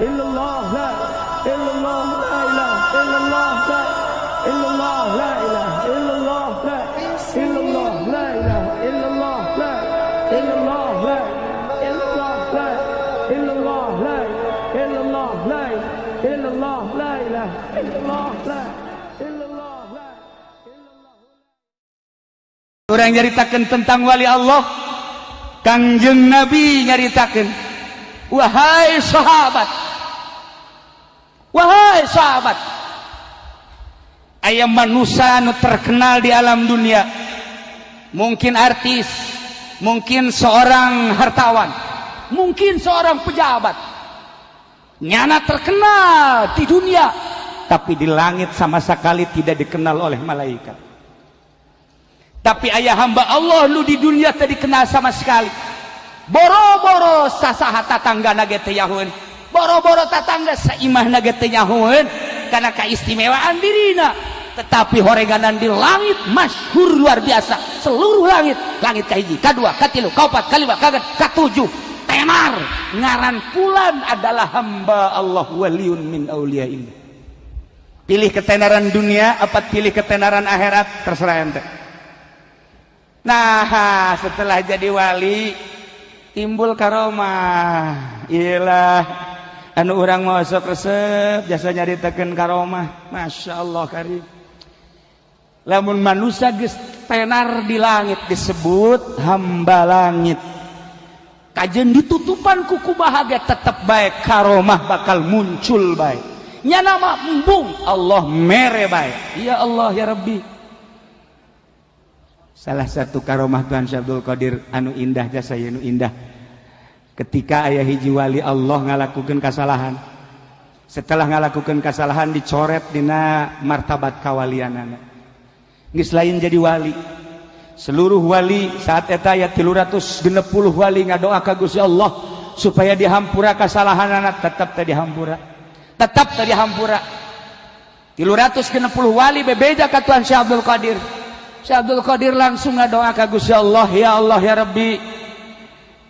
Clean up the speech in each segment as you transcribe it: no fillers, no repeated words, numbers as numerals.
illallah, la illallah, la ilaha illallah, la illallah, la ilaha illallah, la illallah, la ilaha illallah, la illallah, la illallah, la illallah, la illallah, la illallah, la ilaha illallah, la illallah, la illallah. Urang nyaritakeun tentang wali Allah, Kangjeng Nabi nyaritakeun, wahai sahabat, wahai sahabat, aya manusia nu terkenal di alam dunia, mungkin artis, mungkin seorang hartawan, mungkin seorang pejabat, nyana terkenal di dunia, tapi di langit sama sekali tidak dikenal oleh malaikat. Tapi aya hamba Allah nu di dunia teu dikenal sama sekali, boro-boro sasaha tatangga ge teu nyahoeun, boro-boro tatangga saimahna ge teu nyahoeun karena keistimewaan dirina, tetapi horeganan di langit masyhur luar biasa. Seluruh langit, langit kahiji, kadua, katilu, kaopat, kalima, kagenep, katujuh, tenar ngaran fulan adalah hamba Allah, waliun min auliyaillah. Pilih ketenaran dunia apa pilih ketenaran akhirat, terserah ente. Nah, setelah jadi wali timbul karomah. Iyalah, anu urang mau sok resep jasa nyaritakeun karomah. Masya Allah karim. Lamun manusia geus tenar di langit disebut hamba langit. Kajen ditutupan ku kumaha ge tetep bae karomah bakal muncul bae. Nyana mah embung, Allah mere bae. Ya Allah ya Rabbi. Salah satu karomah Tuan Syekh Abdul Qadir anu indah, jasa anu indah, ketika aya hiji wali Allah ngalakukan kesalahan, setelah ngalakukan kesalahan dicoret dina martabat kawalianana, geus lain jadi wali. Seluruh wali saat eta aya 360 wali ngadoa ka Gusti Allah supaya dihampura kesalahanana, tetap teu dihampura, tetap teu dihampura. 360 wali bebeja ka Tuan Syekh Abdul Qadir. Syekh Abdul Qadir langsung ngadoa ka Gusti Allah, ya Allah ya Rabbi,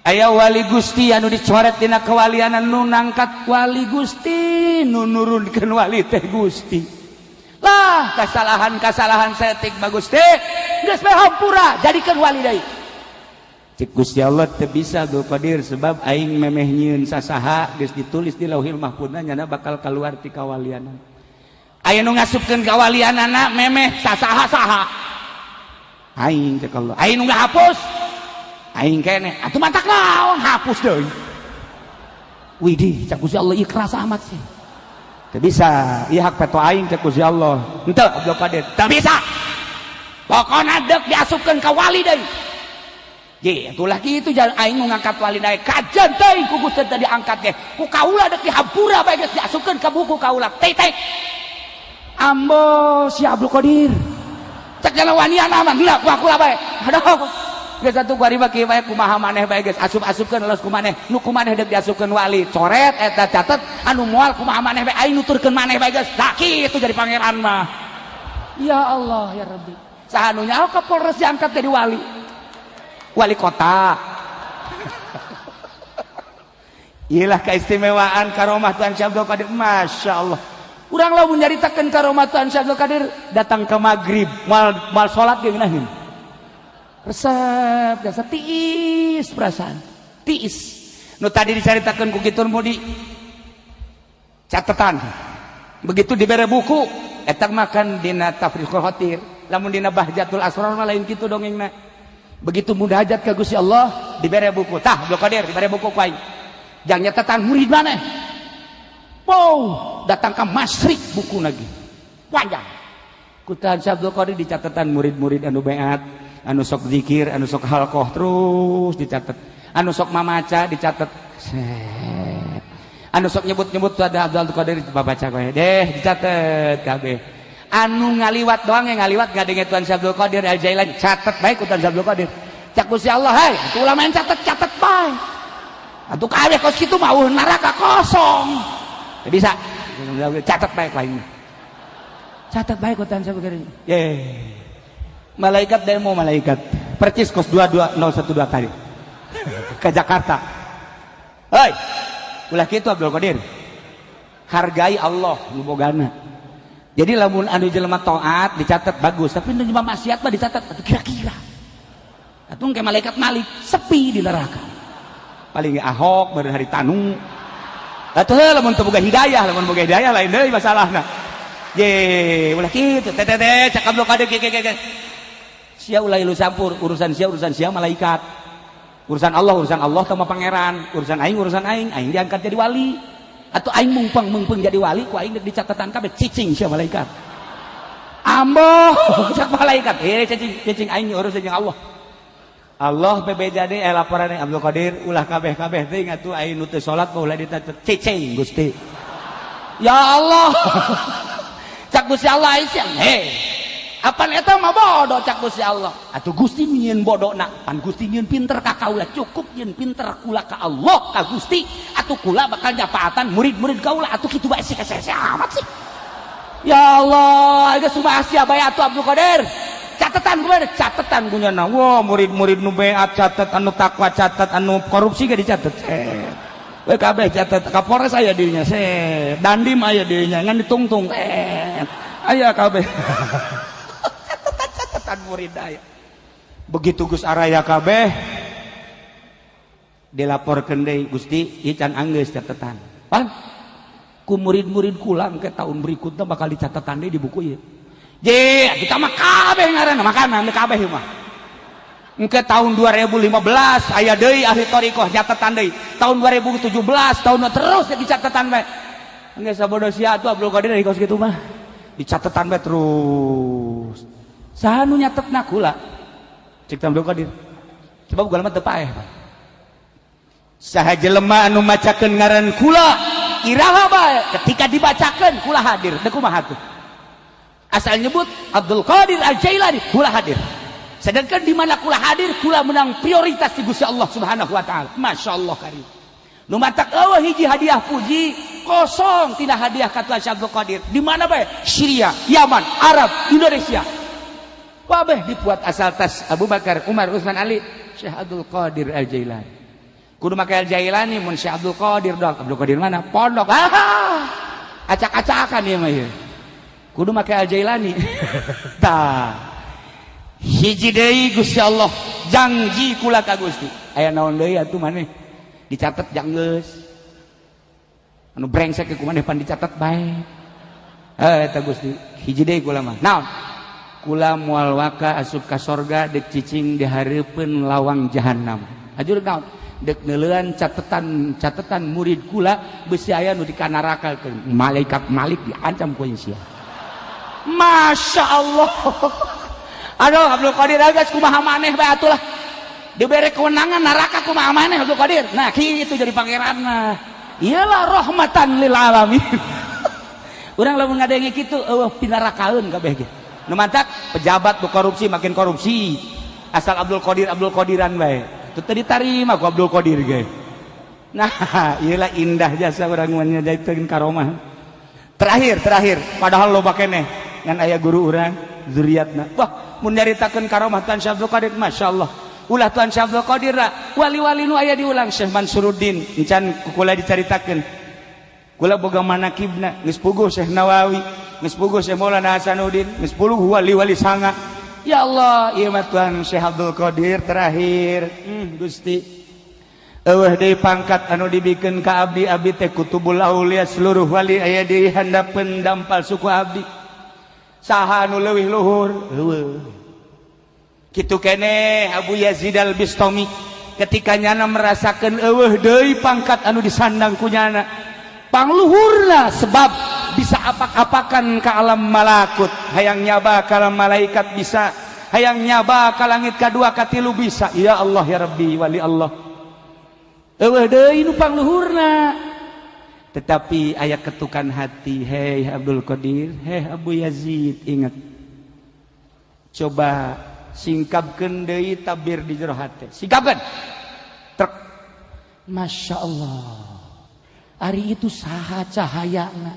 aya wali Gusti anu dicoret dina kewalianan, nu nangkat wali Gusti, nu nurunkeun wali teh Gusti. Lah, kesalahan-kesalahan saeutik mah Gusti geus bae hampura, jadikeun wali deui. Cik Gusti Allah, teu bisa Abdul Qadir, sebab aing memeh nyieun sasaha geus ditulis di Lauhil Mahfudna nyana bakal keluar ti kawalianan. Aya nu ngasupkeun kawalianana memeh sasaha saha? Aing, cek Allah. Aing nu ngahapus aing keneh, atuh matak naon hapus deui. Widih, cek Gusti Allah, ikhlas amat sih. Teu bisa, ieu hak peto aing, cek Gusti Allah. Henteu Abdul Qadir, teu bisa, pokona deuk diasupkeun ka wali deui. Ye, atulah kitu jalan aing nu ngangkat wali deui, kajen teuing ku Gusti teu diangkat ge ku kaula deuk dihampura bae, geus diasupkeun ka buku kaula titik. Ambo si Abdul Qadir cek jalan wanian aman lah ku aku lah bae. Aduh, geus atuh kuari mah kieu bae, kumaha maneh bae geus asup-asupkeun los ku maneh, nu ku maneh deuk diasupkeun wali coret eta catet, anu moal kumaha maneh bae, aing nuturkeun maneh bae geus. Tah kitu jadi pangeran mah. Ya Allah ya Rabbi, saha nu nyaho ka Polres diangkat jadi wali, wali kota. Iyalah keistimewaan karomah Tuan Syekh Abdul Qadir, Masya Allah. Urang lamun nyaritakeun karomah Tuan Syekh Abdul Qadir datang ke maghrib moal moal salat ge ngeunaheun. Resep jasa tiis perasaan. Tiis. Nu tadi dicaritakeun ku kitu mudi catatan. Begitu dibere buku eta makan dina Tafriqul Khatir, lamun dina Bahjatul Asrar mah lain kitu dongengna. Begitu munajat ka Gusti Allah dibere buku. Tah Abdul Qadir dibere buku ku aing. Jang nyatatan murid maneh. Wow, datang ke masyrik buku lagi panjang. Ku Tuan Syekh Abdul Qadir dicatatan murid-murid anu beat, anu sok zikir, anu sok halqoh terus dicatat, anu sok mamaca dicatat, set, anu sok nyebut-nyebut ada Abdul Qadir baca kowe deh dicatat kabeh. Anu ngaliwat doang yang ngaliwat ngadenge Tuan Syekh Abdul Qadir Al Jailani catat bae ku Tuan Syekh Abdul Qadir. Cak Gusti Allah, hai atuh ulama yang catat catat bae atuh kabeh, kos kitu mah neraka kosong. Bisa catat baik lainnya, catat baik Tuan Syekh Abdul Qadir. Ye, malaikat demo, malaikat percis kos 22012 tadi ke Jakarta. Hei, ulah kitu Abdul Qadir. Hargai Allah nu bogana. Jadi lamun anu jelema taat dicatat bagus, tapi nu jelema maksiat mah dicatat atuh kira-kira. Atuh ke malaikat Malik sepi di neraka. Paling Ahok baru hari tanu. Atuh lamun teu boga hidayah, lamun boga hidayah lain deui masalahna. Ye, ulah kitu teh teh teh cak Abdul Qadir kieu kieu. Sia ulah ilu campur, urusan sia malaikat. Urusan Allah sama pangeran, urusan aing, aing diangkat jadi wali. Atau aing mungpeng-mungpeng jadi wali, ku aing dicatatan kabeh cicing sia malaikat. Ambo, cak malaikat, cicing, cicing aing urusan jeung Allah. Allah bebeja deui laporane Abdul Qadir ulah kabeh-kabeh teuing atuh aing nu teu salat mah ulah dicatet cicing Gusti. Ya Allah. Cak Gusti Allah aing sia, heh. Apan eta mah bodoh cak Gusti Allah. Atuh Gusti nyieun bodona, pan Gusti nyieun pinter ka kaula, cukup nyieun pinter kula ka Allah ka Gusti. Atuh kula bakal nyapaatan murid-murid kaula atuh kitu bae sih hese amat sih. Ya Allah, geus kumaha sia bae atuh Abdul Qadir. Catatan kumaha catatan kunyana. Wah, murid-murid nu beat catat, anu takwa catat, anu korupsi ge dicatet. We kabeh catat, Kapolres aya dirinya, set. Dandim aya dirinya, ngan ditungtung. Aya kabeh. Catatan murid aya. Begitu Gus Araya kabeh dilaporkeun deui Gusti, ieu can anggeus catatan. Pan ku murid-murid kulang ke tahun berikutnya bakal dicatatan deui di buku ieu. Je, kita mah kabeh ngaranna makanan kabeh ieu mah. Engke tahun 2015 aya deui ahli thariqah catatan deui. Tahun 2017 tahun terus jadi catatan bae. Engke sabodo sia atuh Abdul Qadir dari kos kitu mah. Dicatetan bae terus. Saha nu nyatetna kula? Cek Abdul Qadir. Sebab kula mah teu paeh. Saha jelema anu macakeun ngaran kula iraha bae ketika dibacakeun kula hadir. Deuk kumaha tuh? Asal nyebut Abdul Qadir Al-Jailani kula hadir. Sedangkan di mana kula hadir kula menang prioritas di Gusti Allah Subhanahu wa taala. Masya Allah karim. Nu matak eueuh hiji hadiah puji kosong tina hadiah ka Tuhan Abdul Qadir. Di mana bae? Syria, Yaman, Arab, Indonesia. Kabeh dibuat asal tas Abu Bakar, Umar, Utsman, Ali, Syekh Abdul Qadir Al-Jailani. Kudu make Al-Jailani mun Syekh Abdul Qadir doang. Abdul Qadir mana? Pondok. Ah, acak-acakan ieu mah ieu. Kudu make Al-Jailani. Tah. Hiji deui Gusti Allah janji kula ka Gusti. Aya naon deui atuh maneh? Dicatet jang geus. Anu brengsek ku maneh pan dicatet bae. Eta Gusti, hiji deui kula mah. Naon? Kula moal waka asup ka sorga dek cicing di hareupeun lawang jahanam. Ajur naon? Dek neuleuan catatan murid kula beusi aya nu dikanaraka malaikat Malik diancam ku sia. Masya Allah. Aduh Abdul Qadir geus kumaha maneh bae atuh lah. Dibere kewenangan neraka kumaha maneh Abdul Qadir. Nah kitu jadi pangeranna. Iyalah rahmatan lil alamin. Urang lamun ngadenge kitu eueuh pinarakaeun kabeh ge. Nu mantak pejabat nu korupsi makin korupsi. Asal Abdul Qadir Abdul Qadiran bae. Teu teu ditarima ku Abdul Qadir ge. Nah, iyalah indah jasa urang mun nyajaikeun karomah. Terakhir padahal loba keneh ngan aya guru urang zuriatna. Wah, mun nyaritakeun karomah Tuan Syekh Abdul Qadir, Masya Allah. Ulah Tuan Syekh Abdul Qadir lah, wali-wali nu aya diulang Syekh Mansuruddin encan kula dicaritakeun. Kula boga manakibna geus puguh Syekh Nawawi, geus puguh Syekh Maulana Hasanuddin, geus puguh wali-wali sanga. Ya Allah, ieu mah Tuan Syekh Abdul Qadir terakhir. Gusti. Eueuh deui pangkat anu dibikeun ka abdi, abdi teh kutubul aulia seluruh wali aya di handapeun dampal suku abdi. Saha anu leuwih luhur? Eueuh. Kitu keneh Abu Yazid Al-Bistami ketika nyana merasakeun eueuh deui pangkat anu disandang ku nyana. Pangluhurna sebab bisa apak-apakan ke alam malakut, hayang nyaba ka alam malaikat bisa, hayang nyaba ka langit kadua katilu bisa. Ya Allah ya Rabbi wali Allah. Eueuh deui nu pangluhurna. Tetapi aya ketukan hati, hei Abdul Qadir, hei Abu Yazid, ingat. Coba singkapkeun deui tabir di jero hate. Singkapkeun. Trek. Masya Allah. Ari itu saha cahayana.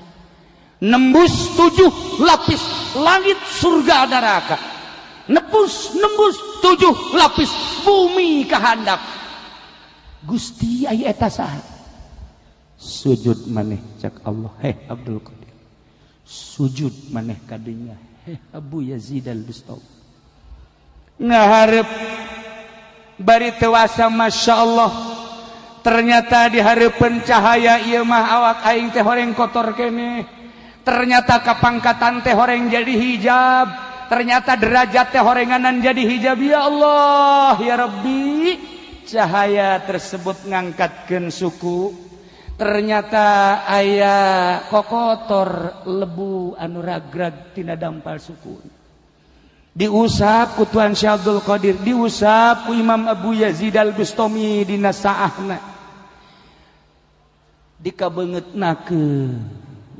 Nembus 7 lapis langit surga neraka. Nembus 7 lapis bumi kahandap. Gusti aya eta saha? Sujud maneh cak Allah, heh Abdul Qadir. Sujud maneh kadinya, heh Abu Yazid Al-Bistami. Ngaharep bari tewasa Masya Allah. Ternyata di hareupeun cahaya ieu mah awak aing teh horeng kotor keneh. Ternyata kapangkatan teh horeng jadi hijab. Ternyata derajat teh horenganan jadi hijab. Ya Allah, ya Rabbi. Cahaya tersebut ngangkatkeun suku. Ternyata aya kokotor lebu anu ragrag tina dampal suku. Diusap ku Tuan Syekh Abdul Qadir, diusap ku Imam Abu Yazid Al-Bustami dina saahna. Dikabeungeutnakeun.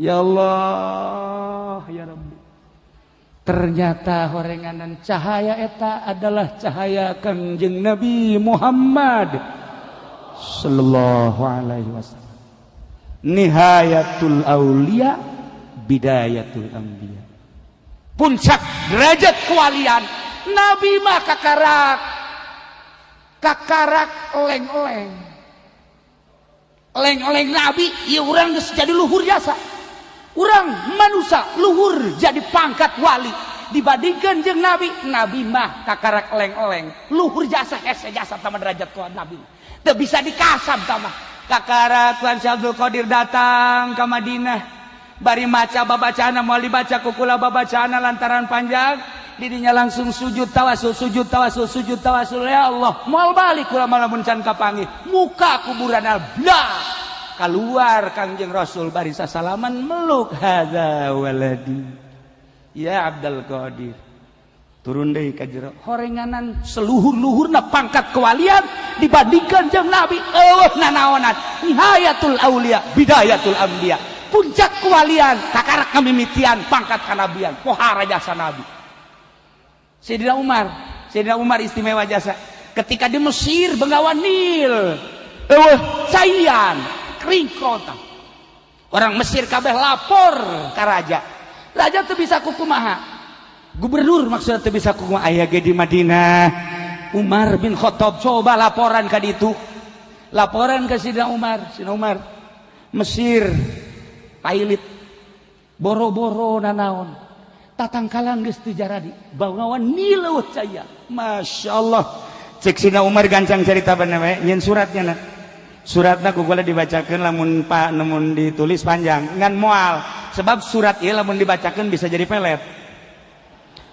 Ya Allah, ya Rabbi. Ternyata horenganan cahaya eta adalah cahaya Kangjeng Nabi Muhammad sallallahu alaihi wasallam. Nihayatul aulia bidayatul anbiya. Puncak derajat kewalian Nabi mah kakarak kakarak oleng-oleng. Oleng-oleng Nabi ieu urang geus jadi luhur jasa. Urang manusia luhur jadi pangkat wali dibandingkan jeung Nabi. Nabi mah kakarak oleng-oleng, luhur jasa hese jasa tama derajat kuat Nabi. Teu bisa dikasab tama. Kakara Tuan Syekh Abdul Qadir datang ke Madinah bari maca babacana moal dibaca kukula babacana lantaran panjang didinya langsung sujud tawasul sujud tawasul sujud tawasul ya Allah moal balik kula malamun can kapanggih muka kuburan blah keluar Kangjeng Rasul bari sasalaman meluk hadza waladi ya Abdul Qadir turun deui ka jero horenganan seluhur-luhurna pangkat kewalian dibandingkan jeung Nabi eueuh nanaonan nihayatul aulia bidayatul anbiya puncak kewalian kakarak kamimitian pangkat kanabian pohara jasa Nabi. Sayyidina Umar, Sayyidina Umar istimewa jasa ketika di Mesir Bengawan Nil eueuh caian kering kota orang Mesir kabeh lapor ka raja, raja teu bisa kukumaha, gubernur maksudnya teu bisa kukumaha aya ge di Madinah Umar bin Khattab coba laporan ka ditu, laporan ke Sayyidina Umar, Sayyidina Umar Mesir pailit boro-boro nanaon tatangkalan geus teu jaradi Bengawan Nil eueuh caya Masya Allah. Cek Sayyidina Umar gancang cerita bener we nyeun suratnya na suratna ku kula dibacakeun lamun pak namun ditulis panjang ngan moal sebab surat ieu lamun dibacakeun bisa jadi pelet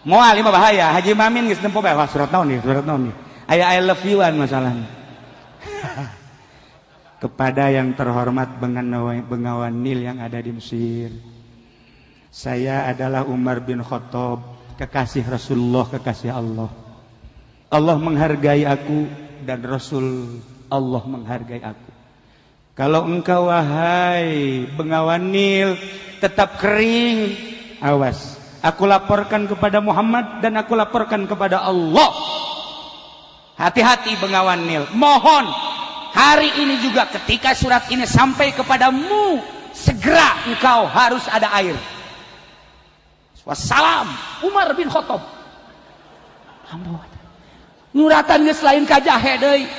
moal ieu mah bahaya. Haji Mamin geus nempo bae wah surat naon ieu surat naon ieu aya I love you-an masalahna. Kepada yang terhormat Bengawan Nil yang ada di Mesir, saya adalah Umar bin Khattab, kekasih Rasulullah, kekasih Allah. Allah menghargai aku dan Rasul Allah menghargai aku. Kalau engkau wahai Bengawan Nil tetap kering, awas, aku laporkan kepada Muhammad dan aku laporkan kepada Allah. Hati-hati Bengawan Nil, mohon hari ini juga ketika surat ini sampai kepadamu, segera engkau harus ada air. Wassalam Umar bin Khattab. Nyuratan geus lain ka jahe deui,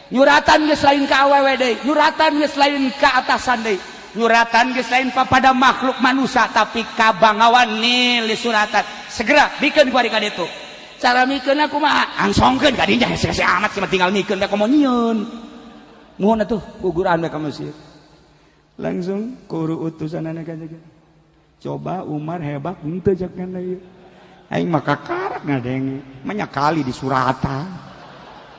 nyuratan geus lain ka awewe deui, nyuratan geus lain ka atasan deui, nyuratan geus lain papada makhluk manusia tapi ka Bengawan Nil disuratan. Segera bikeun ku ari ka ditu. Cara mikeunna kumaha? Angsongkeun ka dinya hese-hese amat sih tinggal mikeun bae komo nyieun. Nuhun atuh guguran bae ka Mesir. Langsung kuru utusanana ka jaga. Coba Umar hebat henteu cek kana ieu. Aing mah kakarak ngadenge, banyak kali disuratan.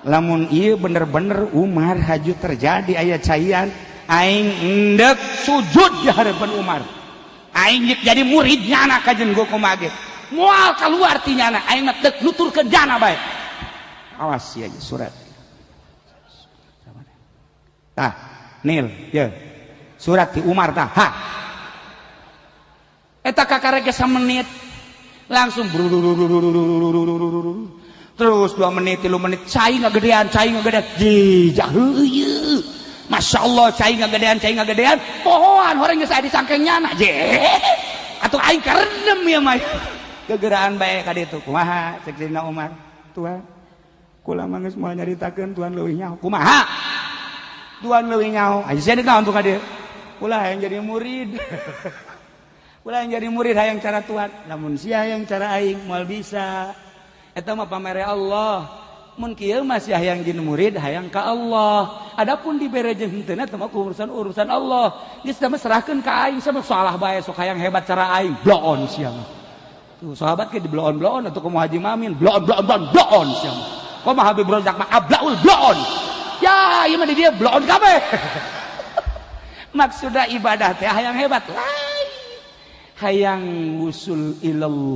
Lamun ieu bener-bener Umar haju terjadi aya caian, aing endek sujud di harapan Umar. Aing jadi murid nyana kajen gua kumaha ge. Moal keluar ti nyana, aing mah deuk nuturkeun jana bae. Awas ya surat. Tah, Nil, ye. Surat ti Umar tah. Ha. Eta kakarek ge samenit. Langsung terus 2 menit 3 menit cai ngagedean jijah heueuh Masya Allah cai ngagedean pohoan horeng geus aya dicangkeng nyana je atuh aing karendem ieu mah gegeraan bae ka ditu kumaha cek Sayyidina Umar Tuhan kula mah geus moal nyaritakeun Tuhan leuwih nyaho kumaha Tuan leuwih nyaho. Aja sia naon tuh ka dieu. Ulah hayang jadi murid. Ulah yang jadi murid hayang cara Tuhan. Lamun sia hayang cara aing moal bisa. Eta mah pamere Allah. Mun kieu mah sia hayang jadi murid hayang ka Allah. Adapun dibere jeung henteu eta mah urusan-urusan Allah. Geus mah serahkeun ka aing sama salah bae sok hayang hebat cara aing. Bloon sia mah. Tuh sahabat ke di bloon-bloon atau kumaha Haji Mamin bloon bloon bloon bloon sia mah. Kumaha Habib Rozak mah ablaul bloon. Ya, ieu mah di dia bloon kabeh. Maksudna ibadah teh hayang hebat lain. Hayang wusul ilallah.